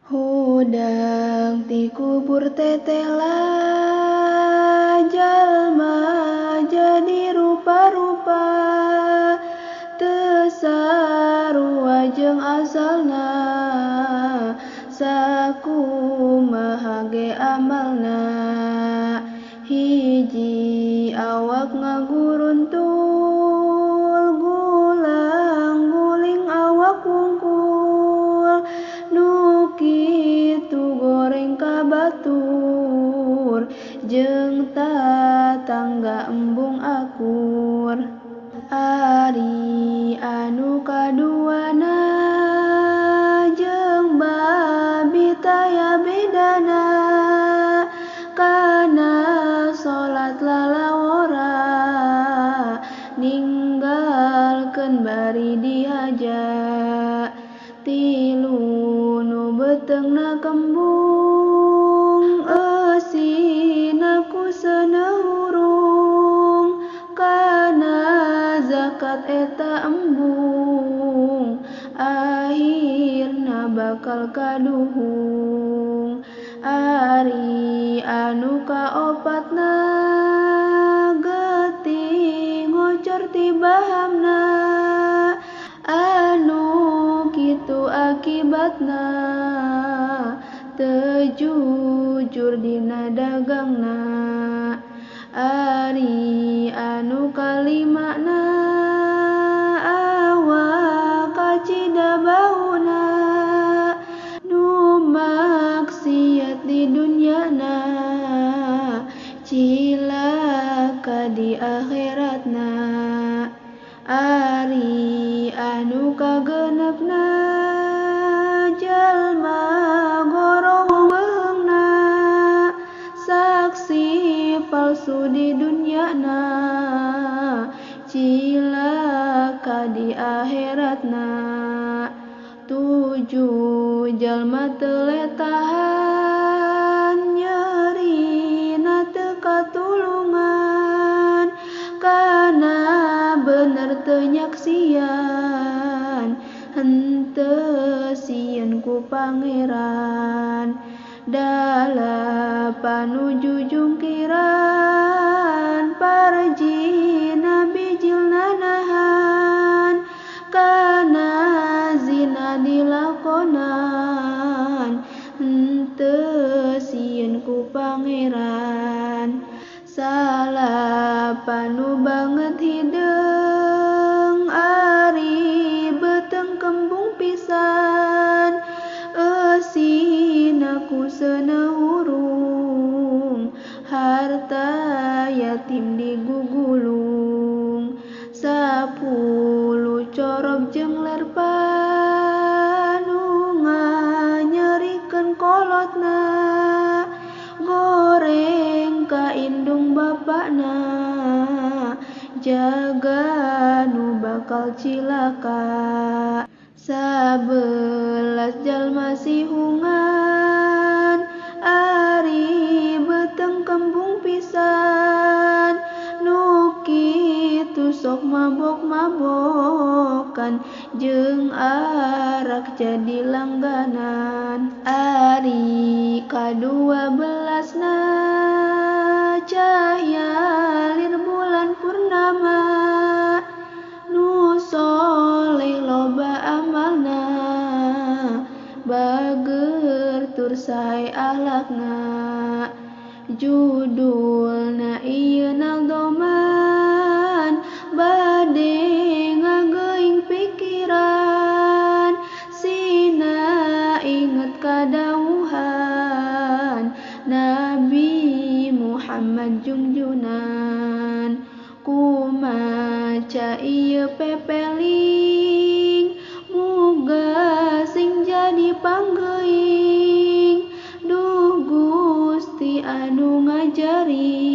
Hudang ti kubur tetela jalma jadi rupa-rupa teu sarua jeung asalna sakumaha ge amalna hiji awak ngaguruntul gulang guling awak wungkul nu kitu goreng ka batur jeung tatangga embung akur. Ari anu kaduana jeung babi taya bedana kana salat lalawora ninggalkeun bari dihaja. Tilu nu beuteungna kembung eusina ku seuneu hurung kana zakat eta embung akhirna bakal kaduhung. Ari anu kaopatna getih ngocor ti bahamna anu kitu akibatna teu jujur dina dagangna. Ari anu kalimana awak kacida bauna nu maksiat di dunyana cilaka di akhiratna. Ari anu kagenepna jalma gorong beheungna saksi palsu di dunyana cilaka di akhiratna. Tujuh jalma teu letahan nyerina teu katulungan kana bener teu nyaksian henteu sieun ku pangeran. Dalapan nu jujungkiran parjina bijil nanahan kana zina dilakonan henteu sieun ku pangeran. Salapan nu banget hideung ari beuteung kembung pisan eusina ku seuneu hurung harta yatim digugulung. 10 corob jeung lerpan nu nganyerikeun kolotna goreng ka indung bapana jaga nu bakal cilaka. 11 jalma sihungan ari beuteung kembung pisan nu kitu sok mabok-mabokan jeung arak jadi langganan. Ari ka-12na cahya lir bulan purnama nu soleh loba amalna bager tur sae akhlakna. Judulna ieu naldoman bade ngageuing pikiran sina inget kadawuhan Nabi Muhammad jungjunan. Kumaca ieu pepeling muga sing jadi panggeuing duh Gusti anu ngajari.